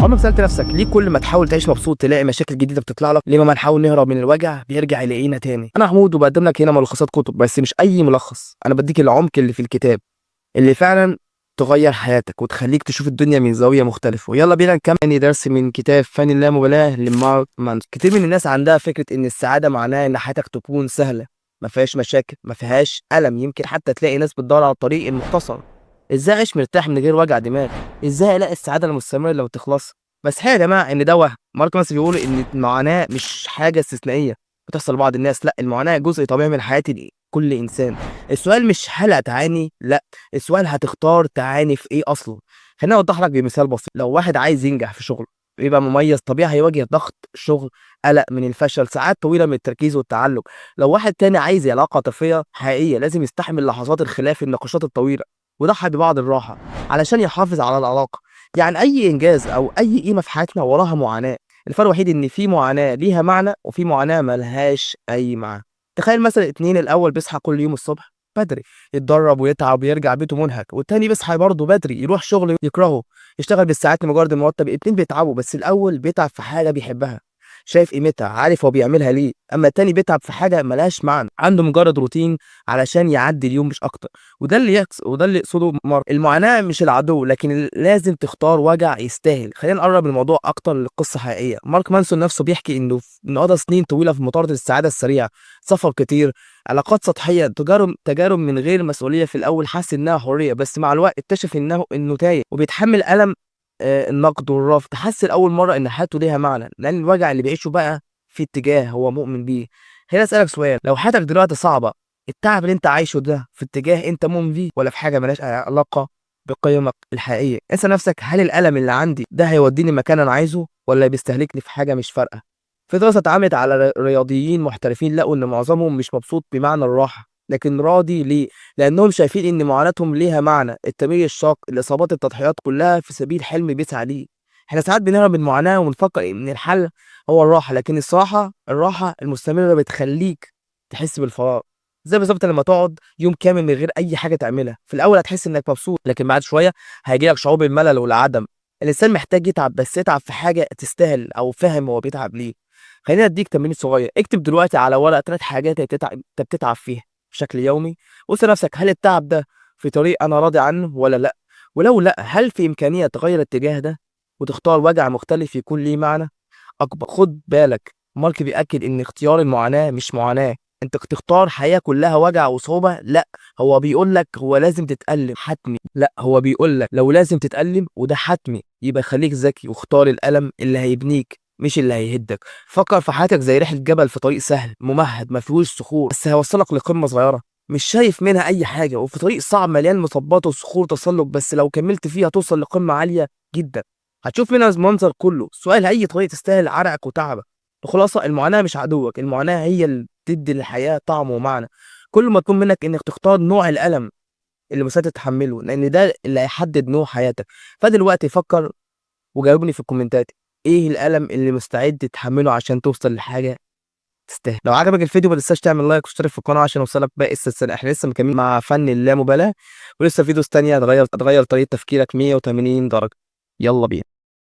عمرك سألت نفسك ليه كل ما تحاول تعيش مبسوط تلاقي مشاكل جديدة بتطلع لك؟ ليه ما نحاول نهرب من الوجع بيرجع يلاقينا تاني؟ انا محمود وبقدم لك هنا ملخصات كتب، بس مش اي ملخص. انا بديك العمق اللي في الكتاب اللي فعلا تغير حياتك وتخليك تشوف الدنيا من زاوية مختلفة. ويلا بينا نكمل درس من كتاب فن اللامبالاة لمارك مانسون. كتير من الناس عندها فكرة ان السعادة معناها ان حياتك تكون سهلة، ما فيهاش مشاكل، ما فيهاش ألم. يمكن حتى تلاقي ناس بتدور على الطريق المختصر، ازاي اعيش مرتاح من غير وجع دماغ، ازاي الاقي السعادة المستمرة لو تخلص. بس حقيقة يا جماعة ان ده وهم. مارك مانسون بيقول ان المعاناة مش حاجة استثنائية بتحصل لبعض الناس، لا، المعاناة جزء طبيعي من حياة كل انسان. السؤال مش هل هتعاني، لا، السؤال هتختار تعاني في ايه اصلا. خليني اوضح لك بمثال بسيط. لو واحد عايز ينجح في شغله يبقى مميز، طبيعي هيواجه ضغط شغل، قلق من الفشل، ساعات طويلة من التركيز والتعلم. لو واحد تاني عايز علاقة عاطفية حقيقية لازم يستحمل لحظات الخلاف، النقاشات الطويلة، وضحى ببعض الراحة علشان يحافظ على العلاقة. يعني اي انجاز او اي قيمة في حياتنا وراها معاناة. الفرق الوحيد ان في معاناة ليها معنى وفي معاناة ملهاش اي معنى. تخيل مثلا اتنين، الاول بيصحى كل يوم الصبح بدري يتدرب ويتعب ويرجع بيته منهك، والتاني بيصحى برضه بدري يروح شغل يكرهه، يشتغل بالساعات لمجرد المرتب. اتنين بيتعبوا، بس الاول بيتعب في حاجة بيحبها، شايف قيمتها، عارف هو بيعملها ليه. اما التاني بيتعب في حاجة ملهاش معنى، عنده مجرد روتين علشان يعدي اليوم مش اكتر. وده اللي يقصده مارك، المعاناة مش العدو، لكن لازم تختار وجع يستاهل. خلينا نقرب الموضوع اكتر لقصة حقيقية. مارك مانسون نفسه بيحكي انه قضى سنين طويلة في مطاردة السعادة السريعة، سفر كتير، علاقات سطحية، تجارب من غير مسؤولية. في الاول حس انها حرية، بس مع الوقت اكتشف انه تايه وبيتحمل الم النقد والرفض. حس لاول مرة ان حياته ليها معنى، لان الوجع اللي بيعيشه بقى في اتجاه هو مؤمن بيه. هنا اسالك سؤال، لو حياتك دلوقتي صعبة، التعب اللي انت عايشه ده في اتجاه انت مؤمن بيه ولا في حاجة مالهاش علاقة بقيمك الحقيقية؟ اسال نفسك، هل الالم اللي عندي ده هيوديني مكان انا عايزه ولا بيستهلكني في حاجة مش فارقه؟ في دراسة اتعملت على رياضيين محترفين لقوا ان معظمهم مش مبسوط بمعنى الراحة، لكن راضي. ليه؟ لانهم شايفين ان معاناتهم ليها معنى، التمرين الشاق، الاصابات، التضحيات، كلها في سبيل حلم بيسعى ليه. احنا ساعات بنهرب من المعاناة ونفكر ان الحل هو الراحة، لكن الصراحة الراحة المستمرة بتخليك تحس بالفراغ. زي بالظبط لما تقعد يوم كامل من غير اي حاجة تعملها، في الاول هتحس انك مبسوط، لكن بعد شوية هيجيلك شعور بالملل والعدم. الانسان محتاج يتعب، بس يتعب في حاجة تستاهل او فاهم هو بيتعب ليه. خليني اديك تمرين صغير. اكتب دلوقتي على ورقة 3 حاجات انت بتتعب فيها بشكل يومي، واسال نفسك، هل التعب ده في طريق انا راضي عنه ولا لا؟ ولو لا، هل في امكانية تغير الاتجاه ده وتختار وجع مختلف يكون ليه معنى اكبر؟ خد بالك، مارك بيأكد ان اختيار المعاناة مش معاناة، انت تختار حياة كلها وجع وصعوبة، لا. هو بيقول لك هو لازم تتألم حتمي، لا، هو بيقول لك لو لازم تتألم وده حتمي، يبقى خليك ذكي واختار الألم اللي هيبنيك مش اللي هيهدك. فكر في حياتك زي رحلة جبل في طريق سهل ممهد ما فيهوش صخور، بس هيوصلك لقمة صغيرة مش شايف منها أي حاجة، وفي طريق صعب مليان مطبات وصخور تسلق، بس لو كملت فيه هتوصل لقمة عالية جدا هتشوف منها المنظر كله. سؤال، أي طريق تستاهل عرقك وتعبك؟ الخلاصة، المعاناة مش عدوك، المعاناة هي اللي بتدي للحياة طعم ومعنى. كل ما مطلوب منك انك تختار نوع الألم اللي مستعد تتحمله، لأن ده اللي هيحدد نوع حياتك. فدلوقتي فكر وجاوبني في الكومنتات، ايه الألم اللي مستعد تتحمله عشان توصل لحاجة تستاهل؟ لو عجبك الفيديو ما تنساش تعمل like وتشترك في القناة عشان يوصلك باقي السلسلة. احنا لسه مكملين مع فن اللامبالاة، ولسه videos تانية هتغير طريقة تفكيرك 180 درجة. يلا بينا.